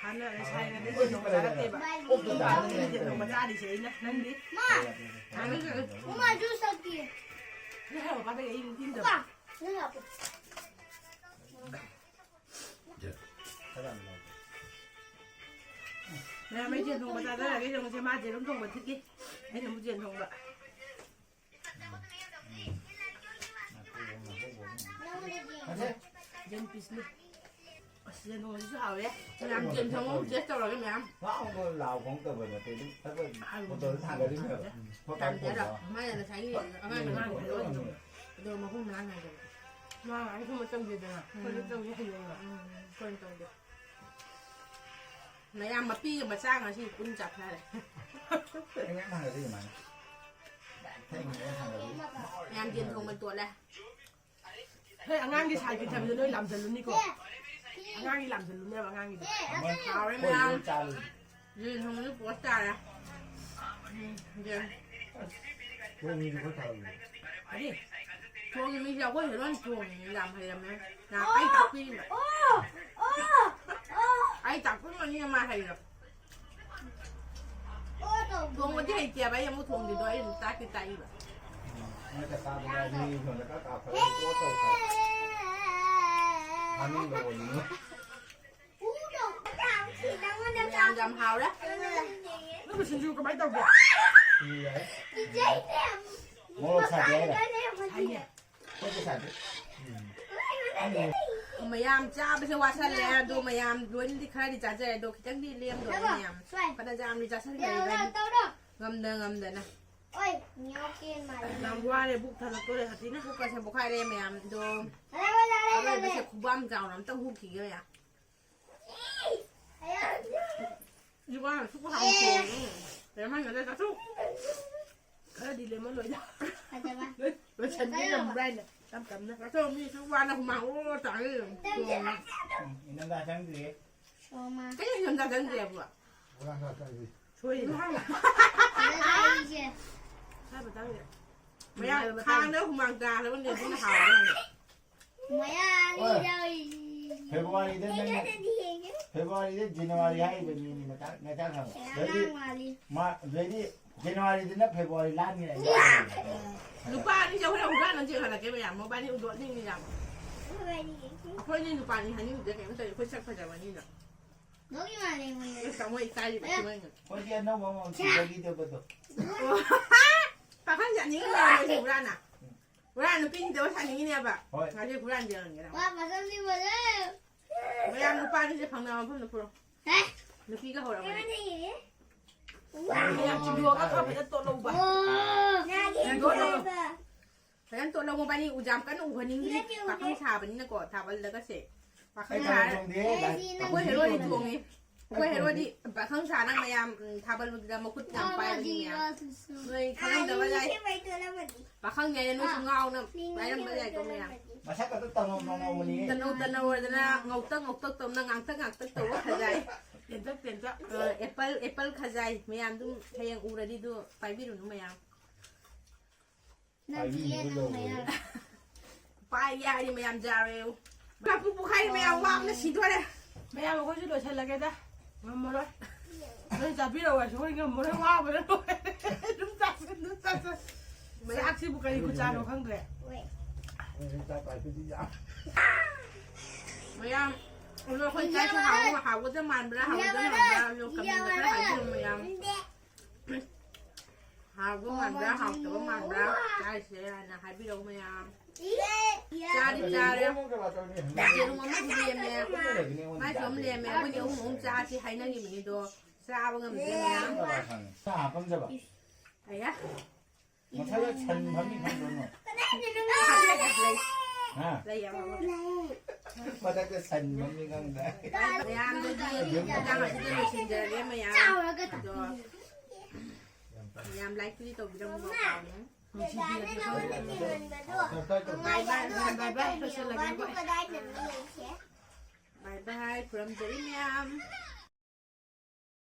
ꯍꯥꯟꯅ ꯂꯩꯁꯥꯔꯤꯉꯩꯗ ꯌꯦꯟ ꯊꯣꯡꯕ ꯆꯥꯔꯛꯇꯦꯕ꯫ ꯑꯣꯛꯇꯣ ꯆꯥꯕꯅ ꯌꯦꯟ ꯊꯣꯡꯕ ꯆꯥꯔꯤꯁꯦ ꯑꯩꯅ꯫ ꯅꯪꯗꯤ? ꯃꯥ! ꯆꯥꯔꯛꯇꯦ꯫ ꯃꯃꯥ, ꯖꯨꯁ ꯊꯛꯀꯦ꯫ ꯅꯪ ꯍꯥꯏꯕ ꯄꯥꯊꯒꯦ ꯑꯩ ꯏꯪꯗꯕ꯫ ꯄꯥ, ꯅꯪ ꯂꯥꯛꯄ꯫ ꯃꯌꯥꯝ ꯑꯩ ꯌꯦꯟ ꯊꯣꯡꯕ ꯆꯥꯖꯔꯒꯦ ꯌꯦꯡꯉꯨꯁꯦ, ꯃꯥ ꯌꯦꯔꯨꯝ ꯊꯣꯡꯕ ꯊꯤꯠꯂꯤ, ꯑꯩꯅ ꯑꯃꯨꯛ ꯌꯦꯟ ꯊꯣꯡꯕ꯫ ꯌꯦꯟ ꯄꯤꯁꯅꯤ꯫ ꯑꯁ, ꯌꯦꯟ ꯊꯣꯡꯕꯁꯤꯁꯨ ꯍꯥꯎꯋꯦ꯫ ꯃꯌꯥꯝ ꯌꯦꯟ ꯊꯣꯡꯕ ꯑꯃꯨꯛ ꯇꯦꯁ ꯇꯧꯔꯒꯦ ꯃꯌꯥꯝ꯫ ꯉꯥꯎꯕ ꯂꯥꯎ ꯈꯣꯡ ꯇꯧꯕ ꯅꯠꯇꯦ, ꯑꯗꯨꯝ ꯊꯕꯛ ꯍꯥꯎꯋꯦ꯫ ꯐꯣꯇꯣꯗ ꯊꯥꯡꯒꯠꯂꯤꯅꯦꯕ꯫ ꯎꯝ꯫ ꯐꯣꯇꯣ ꯇꯥꯟꯗꯦꯗ꯫ ꯐꯣꯇꯣ꯫ ꯃꯥꯅ ꯉꯁꯥꯏꯒꯤ ꯑꯉꯥꯡ ꯑꯉꯥꯡꯗꯣ ꯑꯗꯣ ꯃꯄꯨꯡ ꯃꯔꯥ ꯅꯥꯏꯗꯕ꯫ ꯃꯥ ꯑꯗꯨꯝꯕ ꯇꯧꯗꯦꯗꯅ꯫ ꯎꯝ꯫ ꯑꯩꯈꯣꯏꯗꯤ ꯇꯧꯏ ꯍꯩꯌꯦꯕ꯫ ꯎꯝ, ꯑꯩꯈꯣꯏꯅ ꯇꯧꯗꯦ꯫ ꯃꯌꯥꯝ ꯃꯄꯤꯒ ꯃꯆꯥ ꯉꯁꯤ ꯄꯨꯟ ꯆꯥꯊꯔꯦ꯫ ꯑꯩ ꯃꯌꯥꯝ ꯊꯥꯡꯒꯠꯂꯤ ꯑꯗꯨꯃꯥꯏꯅ꯫ ꯊꯦꯡꯅ ꯃꯌꯥꯝ ꯊꯥꯡꯒꯠꯂꯤ꯫ ꯃꯌꯥꯝ ꯌꯦꯟ ꯊꯣꯡꯕ ꯇꯣꯠꯂꯦ꯫ ꯍꯣꯏ, ꯑꯉꯥꯡꯒꯤ ꯁꯥꯏꯠꯀꯤ ꯊꯕꯤꯗꯣ ꯅꯣꯏ ꯂꯥꯝꯖꯜꯂꯨꯅꯤꯀꯣ꯫ ꯑꯉꯥꯡꯒꯤ ꯂꯥꯝꯖꯜꯂꯨꯅꯦꯕ, ꯑꯉꯥꯡꯒꯤꯗꯣ꯫ ꯍꯥꯎꯔꯦ ꯃꯌꯥꯝ꯫ ꯌꯦꯟ ꯊꯣꯡꯕꯁꯨ ꯄꯣꯁ ꯇꯥꯔꯦ꯫ ꯎꯝ, ꯌꯦꯟ꯫ ꯊꯣꯡꯉꯤꯁꯨ ꯈꯔ ꯊꯥꯔꯛꯎ꯫ ꯀꯔꯤ? ꯊꯣꯡꯉꯤ ꯃꯤꯁꯦ ꯑꯩꯈꯣꯏ ꯍꯦꯔꯣꯅ ꯊꯣꯡꯉꯤ, ꯌꯥꯝ ꯍꯩꯔꯝꯃꯦ꯫ ꯌꯥꯝ ꯑꯩ ꯇꯥꯛꯄꯤꯔꯤꯕ꯫ ꯑꯩ ꯇꯥꯛꯄꯤꯕꯅꯤꯅ ꯃꯥ ꯍꯩꯔꯕ꯫ ꯊꯣꯡꯕꯗꯤ ꯍꯩꯇꯦꯕ, ꯑꯩ ꯑꯃꯨꯛ ꯊꯣꯡꯗ꯭ꯔꯤꯗꯣ, ꯑꯩ ꯑꯗꯨꯝ ꯇꯥꯛꯇꯤ ꯇꯥꯛꯏꯕ꯫ ꯅꯣꯏ ꯆꯥꯛ ꯆꯥꯕꯗ ꯃꯤ ꯁꯣꯝꯗ ꯀꯛ ꯀꯥꯞꯈ꯭ꯔꯒ ꯄꯣꯠ ꯇꯧꯈ꯭ꯔꯦ꯫ ꯃꯅꯨꯡꯗ ꯑꯣꯏꯅꯤꯡꯉꯣ꯫ ꯌꯥꯝ, ꯌꯥꯝ ꯍꯥꯎꯔꯦ꯫ ꯅꯪꯒꯤ ꯁꯤꯡꯖꯨ ꯀꯃꯥꯏꯅ ꯇꯧꯒꯦ? ꯁꯤꯡꯖꯨ ꯌꯥꯏ꯫ ꯃꯣꯔꯣꯛ ꯁꯥꯗꯦ ꯍꯥꯏꯔꯣ? ꯁꯥꯏꯌꯦ꯫ ꯑꯩꯈꯣꯏꯗꯤ ꯁꯥꯗꯦ꯫ ꯎꯝ꯫ ꯃꯌꯥꯝ ꯆꯥꯕꯁꯦ ꯋꯥꯁꯜꯂꯦ, ꯑꯗꯣ ꯃꯌꯥꯝ ꯂꯣꯏꯅꯗꯤ ꯈꯔꯗꯤ ꯆꯥꯖꯔꯦ, ꯑꯗꯣ ꯈꯤꯇꯪꯗꯤ ꯂꯦꯝꯗꯣꯔꯦ ꯃꯌꯥꯝ꯫ ꯐꯅ ꯌꯥꯝꯗꯤ ꯆꯥꯁꯟꯈ꯭ꯔꯦ ꯏꯕꯥꯅꯤ꯫ ꯉꯝꯗ ꯉꯝꯗꯅ꯫ ꯌꯥꯝ ꯋꯥꯔꯦ, ꯕꯨꯛ ꯊꯜꯂꯛꯇꯣꯔꯦ ꯍꯥꯊꯤꯅ꯫ ꯕꯨꯛꯀꯁꯦ ꯄꯣꯛꯈꯥꯏꯔꯦ ꯃꯌꯥꯝꯗꯣ꯫ ꯑꯔꯣꯏꯕꯁꯦ ꯈꯨꯕꯥꯝ ꯆꯥꯎꯅ ꯑꯝꯇꯪ ꯍꯨꯛꯈꯤꯒꯦ ꯃꯌꯥꯝ꯫ ꯖꯨꯕꯥꯅ ꯁꯨꯛ ꯍꯥꯎꯅ ꯊꯣꯡꯉꯦ꯫ ꯂꯦꯃꯟꯒꯗ ꯆꯥꯊꯣꯛ꯫ ꯈꯔꯗꯤ ꯂꯦꯃꯟ ꯂꯣꯏꯗ꯫ ꯐꯖꯕ꯫ ꯂꯣꯏ ꯂꯣꯏꯁꯟꯕꯤ ꯉꯝꯕ꯭ꯔꯥ ꯍꯥꯏꯅ ꯇꯞ ꯇꯞꯅ꯫ ꯆꯥꯊꯣꯛ ꯃꯤ ꯁꯨꯛ ꯋꯥꯅ ꯍꯨꯃꯥꯡ ꯑꯣꯔꯣ ꯇꯥꯔꯦ꯫ ꯊꯣꯡꯉꯦ꯫ ꯎꯝ, ꯏꯪꯊꯝꯊꯥ ꯆꯪꯗ꯭ꯔꯤꯌꯦ꯫ ꯁꯣꯃꯥ꯫ ꯀꯩꯅꯣ ꯏꯪꯊꯝꯊꯥ ꯆꯪꯗ꯭ꯔꯤꯌꯦꯕꯣ? ꯁꯣꯏꯔꯦ꯫ ꯐꯖꯅ ꯇꯥꯛꯏꯁꯦ꯫ ꯁ꯭ꯋꯥꯏ ꯃꯇꯥꯡꯁꯦ꯫ ꯃꯌꯥꯝ ꯈꯥꯡꯗ ꯍꯨꯃꯥꯡ ꯇꯥꯔꯕꯅꯦ ꯑꯗꯨꯅ ꯍꯥꯎꯔꯦ꯫ ꯃꯌꯥ ꯑꯅꯤ ꯍꯣꯏ꯫ ꯌꯥꯎꯔꯤ꯫ ꯐꯦꯕ꯭ꯔꯨꯋꯥꯔꯤꯗ ꯅꯪ ꯑꯩꯉꯣꯟꯗꯗꯤ ꯌꯦꯡꯉꯦ꯫ ꯐꯦꯕ꯭ꯔꯨꯋꯥꯔꯤꯗ ꯖꯅꯋꯥꯔꯤ ꯍꯥꯏꯔꯤꯕ ꯃꯤꯅꯤ ꯃꯇꯥꯡ, ꯃꯇꯥꯡ ꯈꯪꯉꯣ꯫ ꯑꯉꯥꯡ ꯑꯗꯩꯗꯤ ꯃꯥꯜꯂꯤ꯫ ꯃꯥ-, ꯑꯗꯩꯗꯤ ꯖꯅꯋꯥꯔꯤꯗꯅ ꯐꯦꯕ꯭ꯔꯨꯋꯥꯔꯤ ꯂꯥꯟꯒꯦ ꯍꯥꯏ꯫ ꯂꯨꯄꯥ ꯑꯅꯤ ꯆꯍꯨꯝ ꯍꯨꯔꯥꯟꯅ ꯆꯦꯟꯈꯠꯂꯛꯀꯦ ꯃꯌꯥꯝ, ꯃꯕꯥꯅꯤ ꯎꯗꯣꯛꯅꯤꯡꯉꯤ ꯌꯥꯝ꯫ ꯃꯕꯥꯅꯤ ꯌꯦꯡꯉꯦ꯫ ꯑꯩꯈꯣꯏꯅꯤ ꯅꯨꯄꯥꯅꯤ ꯍꯥꯏꯅꯤꯡꯗꯦ ꯀꯩꯝꯇ, ꯑꯩꯈꯣꯏ ꯁꯛ ꯐꯖꯕꯅꯤꯅ꯫ ꯅꯣꯛꯏ ꯃꯥꯜꯂꯦ ꯑꯩꯉꯣꯟꯗ꯫ ꯑꯦ, ꯇꯥꯃꯣ ꯏꯀꯥꯏꯔꯤꯕ ꯊꯤꯃꯟꯒ꯭ꯔꯦ꯫ ꯑꯩꯈꯣꯏꯗꯤ ꯑꯅꯧꯕ ꯑꯃ ꯁꯤꯗꯒꯤꯗꯕꯗꯣ꯫ ꯄꯥꯈꯪ ꯁꯥꯅꯤꯡꯉꯤꯅꯦꯕ ꯅꯣꯏꯁꯦ ꯍꯨꯔꯥꯟꯅ꯫ ꯍꯨꯔꯥꯟ ꯅꯨꯄꯤ ꯊꯤꯗꯕ ꯁꯥꯅꯤꯡꯉꯤꯅꯦꯕ꯫ ꯍꯣꯏ꯫ ꯉꯁꯤ ꯍꯨꯔꯥꯟ ꯌꯦꯡꯉꯒꯦ ꯅꯪ꯫ ꯋꯥ, ꯃꯁꯝꯗꯤ ꯐꯖꯩ꯫ ꯃꯌꯥꯝ ꯅꯨꯄꯥꯅꯤꯁꯦ ꯐꯪꯅꯕ ꯃꯐꯝꯗ ꯄꯨꯔꯛꯑꯣ꯫ ꯍꯦ? ꯅꯨꯄꯤꯒ ꯍꯧꯔꯝꯒꯅꯤ꯫ ꯑꯩꯉꯣꯟꯗ ꯌꯦꯡꯉꯦ꯫ ꯃꯌꯥꯝ ꯆꯤꯡꯗꯣꯛꯑꯒ ꯈꯔ ꯐꯖꯅ ꯇꯣꯠꯂꯧꯕ꯫ ꯑꯣ꯫ ꯉꯥꯒꯤ ꯇꯣꯠꯂꯧ꯫ ꯐꯖꯕ꯫ ꯐꯖꯅ ꯇꯣꯠꯂꯧ ꯃꯕꯥꯅꯤ ꯎꯖꯥꯝ ꯀꯟꯅ ꯎꯍꯟꯅꯤꯡꯗ꯭ꯔꯤ꯫ ꯄꯥꯈꯪ ꯁꯥꯕꯅꯤꯅꯀꯣ, ꯊꯥꯕꯜꯗꯒꯁꯦ꯫ ꯄꯥꯈꯪ ꯑꯩ ꯊꯥꯕꯜ ꯁꯥꯔ-, ꯆꯣꯡꯗꯦꯍꯦ, ꯂꯥꯏ-, ꯑꯩꯈꯣꯏ ꯍꯦꯔꯣꯗꯤ ꯆꯣꯡꯉꯤ꯫ ꯑꯩꯈꯣꯏ ꯍꯦꯔꯣꯗꯤ ꯄꯥꯈꯪ ꯁꯥꯅ ꯃꯌꯥꯝ, ꯎꯝ, ꯊꯥꯕꯜꯗ ꯃꯈꯨꯠ ꯌꯥꯝ ꯄꯥꯏꯕꯅꯤ ꯃꯌꯥꯝ꯫ ꯅꯣꯏ ꯈꯪꯉꯝꯗꯕ ꯌꯥꯏ꯫ ꯄꯥꯈꯪꯅꯦꯅ ꯅꯣꯏꯁꯨ ꯉꯥꯎꯅ ꯄꯥꯏꯔꯝꯕ ꯌꯥꯏꯀꯣ ꯃꯌꯥꯝ꯫ ꯃꯁꯛ ꯈꯛꯇ ꯇꯧꯅꯧ ꯇꯧꯅꯧꯕꯅꯤ꯫ ꯇꯅꯧ ꯇꯅꯧꯗꯅ ꯉꯧꯇꯛ ꯉꯧꯇꯛ ꯇꯧꯅ ꯉꯥꯡꯇꯛ ꯉꯥꯡꯇꯛ ꯇꯧꯕ ꯈꯖꯥꯏ꯫ ꯇꯦꯟꯇꯛ ꯇꯦꯟꯇꯛ꯫ ꯑ, apple, apple ꯈꯖꯥꯏ ꯃꯌꯥꯝꯗꯨ ꯍꯌꯦꯡ ꯎꯔꯗꯤ ꯑꯗꯨ ꯄꯥꯏꯕꯤꯔꯨꯅꯨ ꯃꯌꯥꯝ꯫ ꯅꯪ ꯄꯥꯏꯕꯤꯅꯕ ꯄꯤꯌꯦ ꯅꯪ ꯇꯧꯕꯅꯦ꯫ ꯃꯌꯥꯝ꯫ ꯄꯥꯏꯒꯦ ꯍꯥꯏꯔꯗꯤ ꯃꯌꯥꯝ ꯌꯥꯔꯣꯏ꯫ ꯃꯄꯨ ꯄꯨꯈꯥꯏ ꯃꯌꯥꯝ ꯋꯥꯕꯅ ꯁꯤꯗꯣꯔꯦ꯫ ꯃꯌꯥꯝ ꯑꯩꯈꯣꯏꯁꯨ ꯂꯣꯏꯁꯜꯂꯒꯦꯗ꯫ ꯉꯝꯃꯔꯣꯏ꯫ ꯅꯣꯏ ꯆꯥꯕꯤꯔꯛꯑꯣ ꯍꯥꯏꯁꯨ ꯑꯩꯈꯣꯏ ꯉꯝꯃꯔꯣꯏ, ꯋꯥꯕꯅ ꯂꯣꯏꯔꯦ꯫ ꯑꯗꯨꯝ ꯆꯥꯁꯤꯟ, ꯑꯗꯨꯝ ꯆꯥꯁꯤꯟ꯫ ꯆꯥꯛꯁꯤꯕꯨ ꯀꯔꯤ ꯈꯨꯆꯥꯅꯣ ꯈꯪꯗ꯭ꯔꯦ꯫ ꯍꯣꯏ꯫ ꯆꯥꯛ ꯄꯥꯏꯕꯗꯤ ꯌꯥꯝ ꯃꯌꯥꯝ, ꯑꯗꯣ ꯑꯩꯈꯣꯏ ꯆꯥꯛꯁꯦ ꯍꯥꯎꯕ, ꯍꯥꯎꯒꯗꯕ ꯃꯥꯟꯕ꯭ꯔꯥ, ꯍꯥꯎꯒꯗꯕ ꯃꯥꯟꯕ꯭ꯔꯥ? ꯑꯗꯣ comment ꯗ ꯈꯔ ꯍꯥꯏꯕꯤꯌꯨ ꯃꯌꯥꯝ꯫ ꯍꯥꯎꯕ ꯃꯥꯟꯕ꯭ꯔꯥ, ꯍꯥꯎꯇꯕ ꯃꯥꯟꯕ꯭ꯔꯥ? ꯆꯥꯔꯤꯁꯦ ꯍꯥꯟꯅ ꯍꯥꯏꯕꯤꯔꯛꯎ ꯃꯌꯥꯝ꯫ ꯆꯥꯗꯤ ꯆꯥꯔꯦ꯫ ꯌꯦꯔꯨꯝ ꯑꯃꯁꯨ ꯂꯦꯝꯃꯦ꯫ ꯃꯥꯏꯁꯨ ꯑꯃ ꯂꯦꯝꯃꯦ꯫ ꯑꯩꯈꯣꯏꯗꯤ ꯑꯍꯨꯝ ꯑꯍꯨꯝ ꯆꯥꯁꯤ ꯍꯥꯏꯅꯈꯤꯕꯅꯤ ꯑꯗꯣ ꯆꯥꯕ ꯉꯝꯗ꯭ꯔꯦ ꯃꯌꯥꯝ꯫ ꯍꯥꯞꯄꯝꯖꯕ꯫ ꯑꯌꯥ꯫ ꯃꯊꯛꯇ ꯁꯟ ꯐꯝꯃꯤ ꯈꯪꯗ꯭ꯔꯣ ꯅꯣꯏ? ꯂꯩ꯫ ꯍꯥ? ꯂꯩ ꯌꯥꯎꯔꯕ? ꯃꯊꯛꯇ ꯁꯟ ꯐꯝꯃꯤ ꯈꯪꯗ꯭ꯔꯦ꯫ ꯃꯌꯥꯝꯗꯒꯤ ꯃꯇꯥꯡ ꯑꯁꯤꯗ ꯂꯣꯏꯁꯤꯟꯖꯔꯒꯦ ꯃꯌꯥꯝ꯫ ꯑꯗꯣ ꯃꯌꯥꯝ like ꯇꯨꯗꯤ ꯇꯧꯕꯤꯔꯝꯃꯨꯀꯣ ꯀꯥꯎꯅꯨ꯫ Bye bye, bye bye, ꯂꯣꯏꯁꯤꯜꯂꯒꯦ ꯑꯩꯈꯣꯏ꯫ Bye bye, ꯈꯨꯔꯨꯝꯖꯔꯤ ꯃꯌꯥꯝ꯫